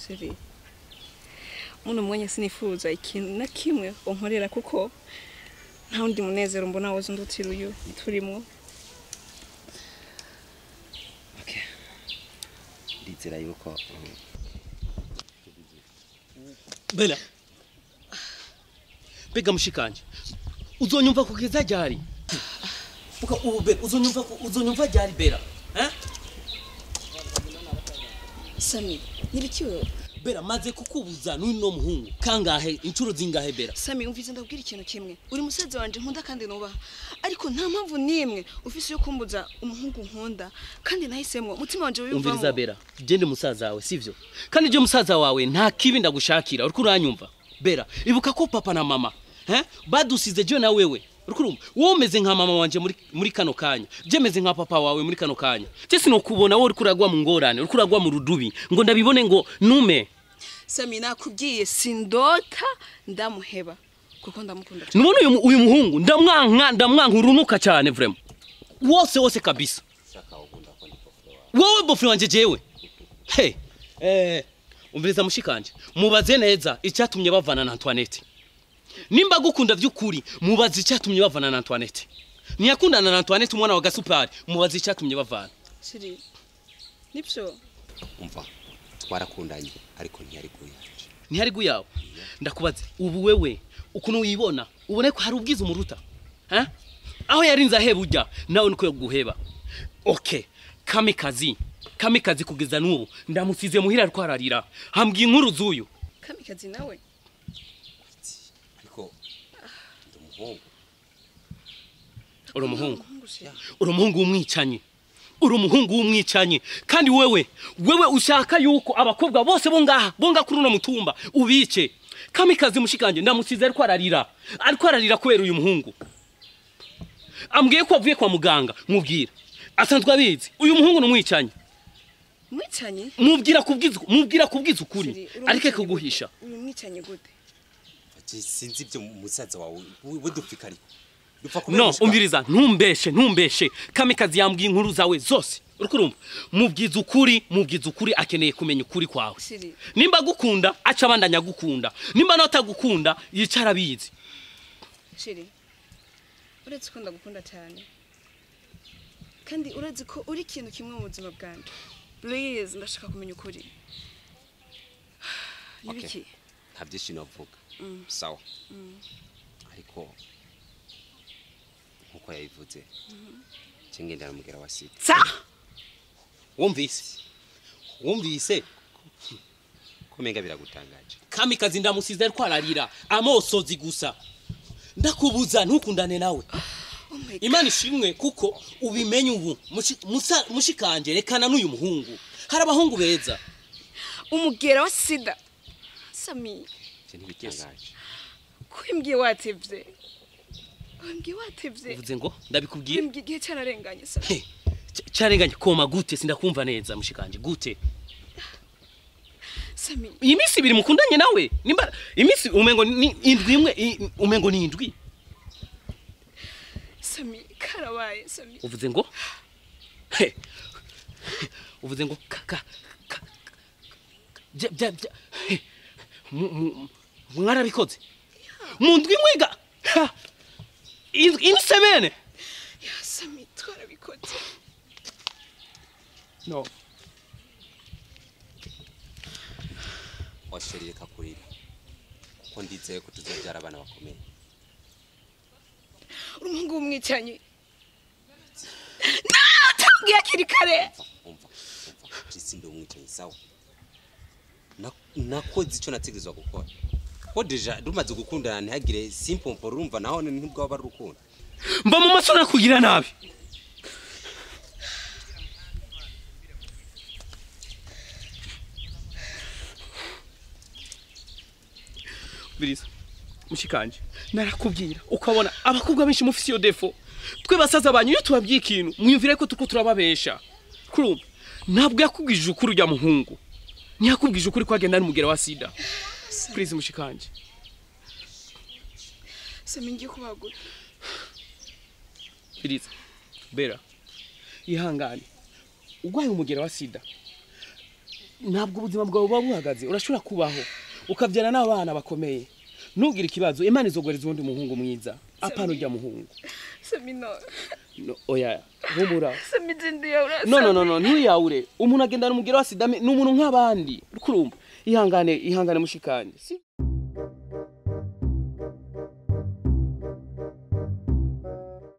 Chéri, muno mwanya sinifuza ikintu na kimwe unkorera kuko nta wundi munezero mbona woza undutira uyu turimo. Okay. Ndizera yuko Bella. Bega mushikanje. Uzonyumva kugeza ryari? Uka ubu Bella uzonyumva uzonyumva ryari Bella? Eh? Sami, nirikiwe. Bella maze kukubuza n'uno muhungu kangahe inshuro zingahe Bella? Sami umvise ndabwira ikintu kimwe. Uri musaza wanje nkunda kandi nubaha. Ariko nta mpamvu nimwe ufise yo kumbuza umuhungu nkunda kandi nahisemwo umutima wanje wiyumvamo. Umviriza Bella, gende musaza wawe sivyo? Kandi je musaza wawe nta kibi ndagushakira, uriko uranyumva? Bella, ibuka ko papa na mama, eh? Badusize je na wewe. Uriko urumva? Wowe umeze nka mama wanje muri kano kanya. Je meze nka papa wawe muri kano kanya. Je sinokubona wowe uriko uragwa mu ngorane, uriko uragwa mu rudubi, ngo ndabibone ngo nume. Sami nakubwiye sindota ndamuheba kuko ndamukunda. Nubona uyu muhungu ndamwanka urunuka cyane vraiment. Wose wose kabisa. Wowe bofre wanje jewe. Hey, umviriza mushikanje. Mubaze neza icyatumye bavana na Antoinette. Nimba gukunda vy'ukuri mubaze icyatumye bavana na Antoinette. Ntiyakundana na Antoinette umwana wa Gasupari, mubaze icyatumye bavana. Chéri, nibyo? Umva, twarakundanye ariko ntiyari guyanje. Ntiyari guyawe? Ndakubaze, ubu wewe ukuntu uyibona, ubone ko hari ubwiza umuruta. Ha? Aho yarinze aheba ujya, nawe niko guheba. Okay, Kamikazi. Kamikazi kugeza n'ubu ndamusize muhira ariko ararira. Hambwiye inkuru z'uyu. Kamikazi nawe? Ariko ndi umuhungu. Uri umuhungu. Uri umuhungu w'umwicanyi. Uri umuhungu w'umwicanyi. Kandi wewe ushaka yuko abakobwa bose bongaha bonga kuri uno mutumba ubice. Kamikazi mushikanje ndamusize ariko ararira. Ariko ararira kubera uyu muhungu. Ambwiye ko avuye kwa muganga, mubwira. Asanzwe abizi. Uyu muhungu ni umwicanyi. Mwicanyi? Mubwira kubwiza ukuri. Arike kuguhisha. Uyu mwicanyi gute? Sinzi ibyo musaza wawe we dupfika ariko. No, umviriza ntumbeshe. Kamikazi yambwiye inkuru zawe zose. Uriko urumva? Mubwiza ukuri akeneye kumenya ukuri kwawe. Nimba gukunda aca abandanya gukunda. Nimba notagukunda yicara bizi. Chéri, uretse ko ndagukunda cyane. Kandi urazi ko uri ikintu kimwe mu buzima bwanjye. Please, ndashaka kumenya ukuri. Nibiki? Nta byinshi navuga. Sawa. Ariko nkuko yabivuze cyengendera mugera wa sida. Sa! Wumvise? Wumvise? Kumenga biragutangaje. Kamikazi ndamusize ariko ararira amosozi gusa. Ndakubuza ntukundane nawe. Imana ishimwe kuko ubimenye ubu mushikanje rekana n'uyu muhungu. Hari abahungu beza. Umugera wa sida. Sami. Ntibitangaje. Kwimbwiye watevye. Wambwiye watevye. Uvuze ngo ndabikubwiye. Mbwiye igihe cyararenganye Sami. Cyarenganye koma gute sindakumva neza mushikanje gute. Sami. Imisi ibiri mukundanye nawe. Nimba imisi umengo ni indwi imwe umengo ni indwi. Sami karabaye Sami. Uvuze ngo? He. Uvuze ngo ka bya mwarabikoze. Mu ndwi imwe ga. In semaine. Ya Sami twarabikoze. No. Chéri reka kurira. Kuko ndizeye ko tuzobyara abana bakomeye. Uri umuhungu w'umwicanyi. No, tambwiye hakiri kare. Umva. Jisi ndi umwicanyi sawa. Nakoze icyo nategerezwa gukora. Ko déjà rumaze gukundana ntihagire simpompo urumva naho ntibwo aba ari urukundo. Mba mu maso nakugira nabi. Biriza mushikanje narakubwira ukabona abakobwa benshi mufisi iyo defo twe basaza banyu iyo tubabwiye ikintu mwiyumvire ko tuko turababesha. Kurumva ntabwo yakubwije ukuri ujya muhungu, ntiyakubwije ukuri ko agenda n'umugera wa sida. Please mushikanje. Sami ngiye kubagura. Biriza Bera ihangane, urwaye umugera wa sida ntabwo ubuzima bwawe buba buhagaze, urashobora kubaho ukabyara n'abana bakomeye. Ntugire ikibazo, Imana izogwereza uwundi muhungu mwiza apana ujya muhungu. Sami no. No, oya humura. Sami ndiyahura. No no no no ntiyahure. Umuntu agendana umugera wa sida ni umuntu nk'abandi. Kurumva ihangane, ihangane mushikanje. Si